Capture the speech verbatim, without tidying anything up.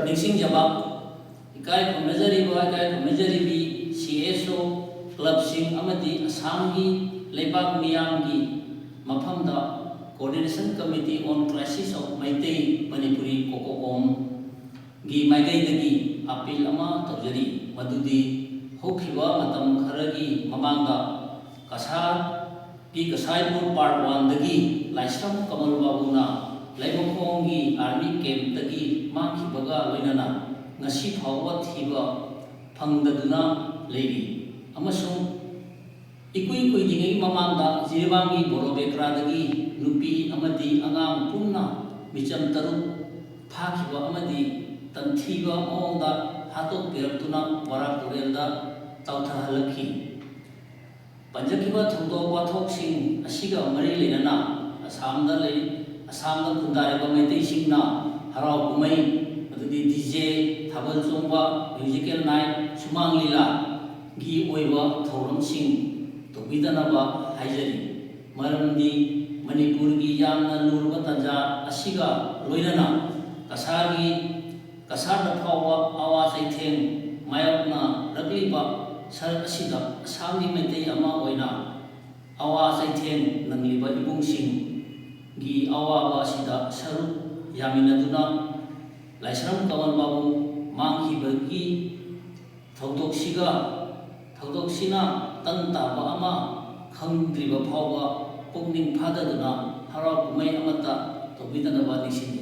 ꯅꯤꯡꯁꯤꯡꯖꯕ ꯏꯀꯥꯏ ꯈꯨꯝꯅꯖꯔꯤꯕ, ꯏꯀꯥꯏ ꯈꯨꯝꯅꯖꯔꯤꯕꯤ ꯁꯤ ꯑꯦꯁ ꯑꯣ ꯀ꯭ꯂꯕꯁꯤꯡ ꯑꯃꯗꯤ ꯑꯁꯥꯝꯒꯤ ꯂꯩꯕꯥꯛ ꯃꯤꯌꯥꯝꯒꯤ ꯃꯐꯝꯗ Coordination Committee on Crisis of Meitei Manipuri, COCOCOM ꯒꯤ ꯃꯥꯏꯀꯩꯗꯒꯤ ꯑꯄꯤꯜ ꯑꯃ ꯇꯧꯖꯔꯤ, ꯃꯗꯨꯗꯤ ꯍꯧꯈꯤꯕ ꯃꯇꯝ ꯈꯔꯒꯤ ꯃꯃꯥꯡꯗ ꯀꯁꯥꯔꯒꯤ ꯀꯁꯥꯏꯄꯨꯔ ꯄꯥꯔꯠ ꯋꯥꯟꯗꯒꯤ ꯂꯥꯏꯁ꯭ꯔꯝ ꯀꯃꯜ ꯕꯥꯕꯨꯅ ꯂꯩꯃꯈꯣꯡꯒꯤ ꯑꯥꯔꯃꯤ ꯀꯦꯝꯞꯇꯒꯤ ꯃꯥꯡꯈꯤꯕꯒ ꯂꯣꯏꯅꯅ ꯉꯁꯤ ꯐꯥꯎꯕ ꯊꯤꯕ ꯐꯪꯗꯗꯨꯅ ꯂꯩꯔꯤ, ꯑꯃꯁꯨꯡ ꯏꯀꯨꯏ ꯀꯨꯏꯗ꯭ꯔꯤꯉꯩ ꯃꯃꯥꯡꯗ ꯖꯤꯔꯤꯕꯥꯝꯒꯤ ꯕꯣꯔꯣ ꯕꯦꯀ꯭ꯔꯥꯗꯒꯤ ꯅꯨꯄꯤ ꯑꯃꯗꯤ ꯑꯉꯥꯡ ꯄꯨꯟꯅ ꯃꯤꯆꯝ ꯇꯔꯨꯛ ꯐꯥꯈꯤꯕ ꯑꯃꯗꯤ ꯇꯝꯊꯤꯕ ꯃꯑꯣꯡꯗ ꯍꯥꯠꯇꯣꯛꯄꯤꯔꯛꯇꯨꯅ ꯕꯔꯥꯛ ꯇꯨꯔꯦꯜꯗ ꯇꯥꯎꯊꯍꯜꯂꯛꯈꯤ꯫ ꯄꯟꯖꯈꯤꯕ ꯊꯧꯗꯣꯛ ꯋꯥꯊꯣꯛꯁꯤꯡ ꯑꯁꯤꯒ ꯃꯔꯤ ꯂꯩꯅꯅ ꯑꯁꯥꯝꯗ ꯂꯩ, ꯑꯁꯥꯝꯗ ꯈꯨꯟꯗꯥꯔꯤꯕ ꯃꯩꯇꯩꯁꯤꯡꯅ ꯍꯔꯥꯎ ꯀꯨꯝꯍꯩ, ꯑꯗꯨꯗꯤ ꯗꯤ ꯖꯦ, ꯊꯥꯕꯜ ꯆꯣꯡꯕ, ꯃ꯭ꯌꯨꯖꯤꯀꯦꯜ ꯅꯥꯏꯠ, ꯁꯨꯃꯥꯡ ꯂꯤꯂꯥꯒꯤ ꯑꯣꯏꯕ ꯊꯧꯔꯝꯁꯤꯡ ꯇꯧꯕꯤꯗꯅꯕ ꯍꯥꯏꯖꯔꯤ꯫ ꯃꯔꯝꯗꯤ ꯃꯅꯤꯄꯨꯔꯒꯤ ꯌꯥꯝꯅ ꯂꯨꯔꯕ ꯇꯥꯟꯖꯥ ꯑꯁꯤꯒ ꯂꯣꯏꯅꯅ ꯀꯁꯥꯔꯒꯤ, ꯀꯁꯥꯔꯗ ꯐꯥꯎꯕ ꯑꯋꯥ ꯆꯩꯊꯦꯡ ꯃꯥꯌꯣꯛꯅꯔꯛꯂꯤꯕ ꯁꯔꯨꯛ ꯑꯁꯤꯗ ꯑꯁꯥꯝꯒꯤ ꯃꯩꯇꯩ ꯑꯃ ꯑꯣꯏꯅ ꯑꯋꯥ ꯆꯩꯊꯦꯡ ꯅꯪꯂꯤꯕ ꯏꯃꯨꯡꯁꯤꯡꯒꯤ ꯑꯋꯥꯕ ꯑꯁꯤꯗ ꯁꯔꯨꯛ ꯌꯥꯃꯤꯟꯅꯗꯨꯅ ꯂꯥꯏꯁ꯭ꯔꯝ ꯀꯃꯜ ꯕꯥꯕꯨ ꯃꯥꯡꯈꯤꯕꯒꯤ ꯊꯧꯗꯣꯛꯁꯤꯒ, ꯊꯧꯗꯣꯛꯁꯤꯅ ꯇꯪ ꯇꯥꯕ ꯑꯃ ꯈꯪꯗ꯭ꯔꯤꯕ ꯐꯥꯎꯕ ꯄꯨꯛꯅꯤꯡ ꯐꯥꯗꯗꯨꯅ ꯍꯔꯥꯎ ꯀꯨꯝꯍꯩ ꯑꯃꯠꯇ ꯇꯧꯕꯤꯗꯅꯕ ꯅꯤꯡꯁꯤꯡ